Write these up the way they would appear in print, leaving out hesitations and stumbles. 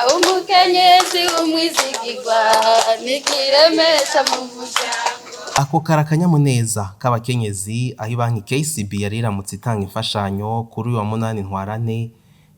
Umukenyezi w'umwizigirwa nikiremesha mu muryango. Ako kari akanyamuneza k'abakenyezi aho ibanki KCB yari iramutse itanga imfashanyo kuri uyu wa munani ntwarante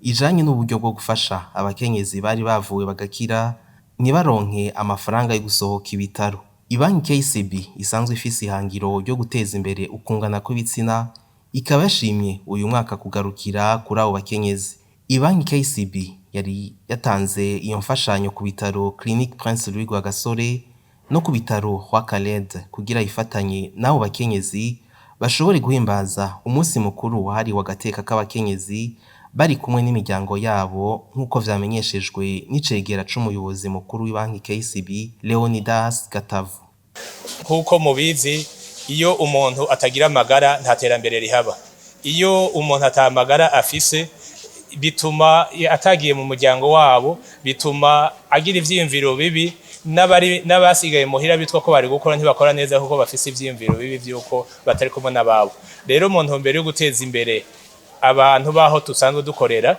ijanye n'uburyo bwo gufasha abakenyezi bari bavuwe bagakira ntibaronke amafaranga yo gusohoka ibitaro. Ibanki KCB isanzwe ifise ihangiro ryo guteza imbere ukungana kw'ibitsina ikaba yashimye uyu mwaka kugarukira kuri abo bakenyezi. Ibanki KCB yari yatanze iyo mfashanyo ku bitaro Clinique Prince Louis Rwagasore no ku bitaro Roi Khaled kugira yifatanye n'abo bakenyezi bashobore guhimbaza umunsi mukuru wahariwe agateka k'abakenyezi bari kumwe n'imiryango yabo nk'uko vyamenyeshejwe n'icegera c'umuyobozi mukuru w'ibanki KCB Leonidas Gatavu. Nk'uko mubizi, iyo umuntu atagira amagara nta terambere rihaba. Iyo umuntu atamagara afise, bituma atagiye mu muryango wabo, bituma agira ivyiyumviro bibi, n'abari n'abasigaye muhira bitwa ko bari gukora ntibakora neza kuko bafise ivyiyumviro bibi vy'uko batari kumwe n'ababo. Rero mu ntumbero yo guteza imbere abantu baho dusanzwe dukorera,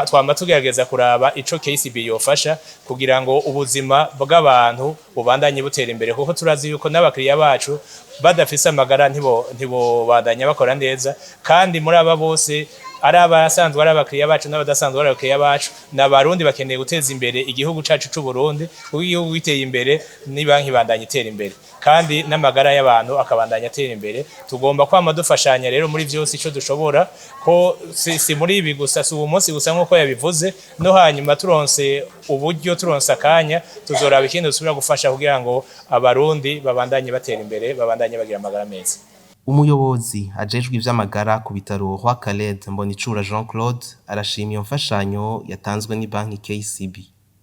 twama tugerageza kuraba ico KCB yofasha kugira ngo ubuzima bw'abantu bubandanye butera imbere, kuko turazi yuko n'abakiriya bacu badafise amagara ntibobandanya bakora neza. Kandi muri aba bose, ari abasanzwe ari abakiriya bacu n'abadasanzwe ari abakiriya bacu, n'abarundi bakeneye guteza imbere igihugu cacu c'u Burundi, kuko igihugu giteye imbere ni banki ibandanya itera imbere kandi n'amagara y'abantu akabandanya atera imbere. Tugomba kwama dufashanya rero muri vyose ico dushobora, ko si muri ibi gusa, si uwo munsi gusa nk'uko yabivuze. No hanyuma turonse uburyo, turonse akanya, tuzoraba ikindi dusubira gufasha kugira ngo abarundi babandanye batera imbere, babandanye bagira amagara meza. Umuyobozi ajejwe ivy'amagara ku bitaro Roi Khaled, Mbonicura Jean Claude, arashima iyo mfashanyo yatanzwe n'ibanki KCB.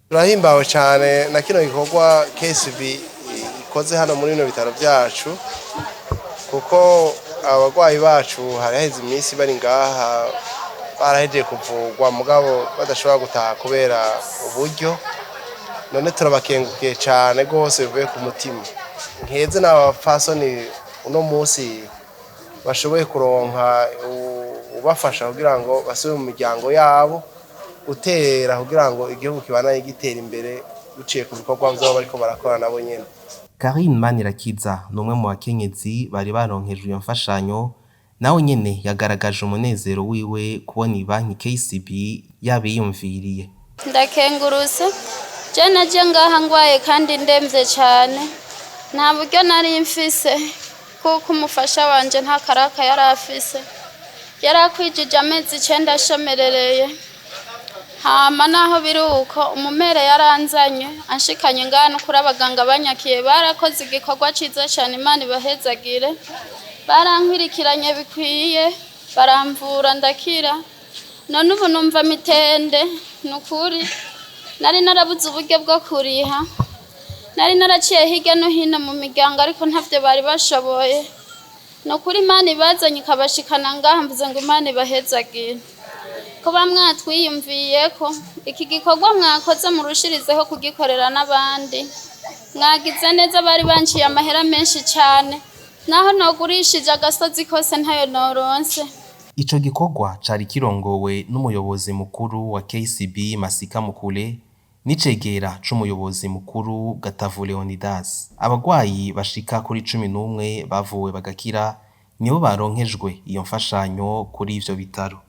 Turahimbawe cyane na kino gikorwa KCB ikoze hano muri bino bitaro byacu, kuko abarwayi bacu hari haheze iminsi bari ngaha barahejeje kuvurwa, mugabo badashobora gutaha kubera uburyo. None turabakengukiye cyane rwose bivuye ku mutima. Nkeze n'abapfasoni uno munsi bashoboye kuronka ubafasha kugira ngo basubire mu miryango yabo, gutera kugira ngo igihugu kibandanye gitera imbere biciye ku bikorwa vyabo bariko barakora nabo nyene. Karine Manirakiza ni umwe mu bakenyezi bari baronkejwe iyo mfashanyo, nawe nyene yagaragaje umunezero wiwe kubona ibanki KCB yabiyumviriye. Ndakengurutse. Je naje ngaha ngwaye kandi ndemvye cane, nta buryo nari mfise, kuko umufasha wanje nta karaka yari afise, yari akwijije amezi 9 ashomerereye. Hama naho biri uko, umumere yaranzanye anshikanye ngaha. No kuri abaganga banyakiye barakoze igikorwa ciza cane, Imana ibahezagire. Barankwirikiranye bikwiye, baramvura ndakira, none ubu numva mitende. Ni ukuri nari narabuze uburyo bwo kuriha, nari naraciye hirya no hino mu miryango, ariko ntavyo bari bashoboye. Ni ukuri Imana ibazanye ikabashikana ngaha, mvuze ngo Imana ibahezagire kuba mwatwiyumviyeko. Iki gikorwa mwakoze murushirizeho kugikorera n'abandi, mwagize neza. Bari banciye amahera menshi cane, naho nogurishije agasozi kose ntayo noronse. Ico gikorwa cari kirongowe n'umuyobozi mukuru wa KCB Masika Mukule n'icegera c'umuyobozi mukuru Gatavu Leonidas. Abagwayi bashika kuri 11 bavuwe bagakira nibo baronkejwe iyo mfashanyo kuri ivyo bitaro.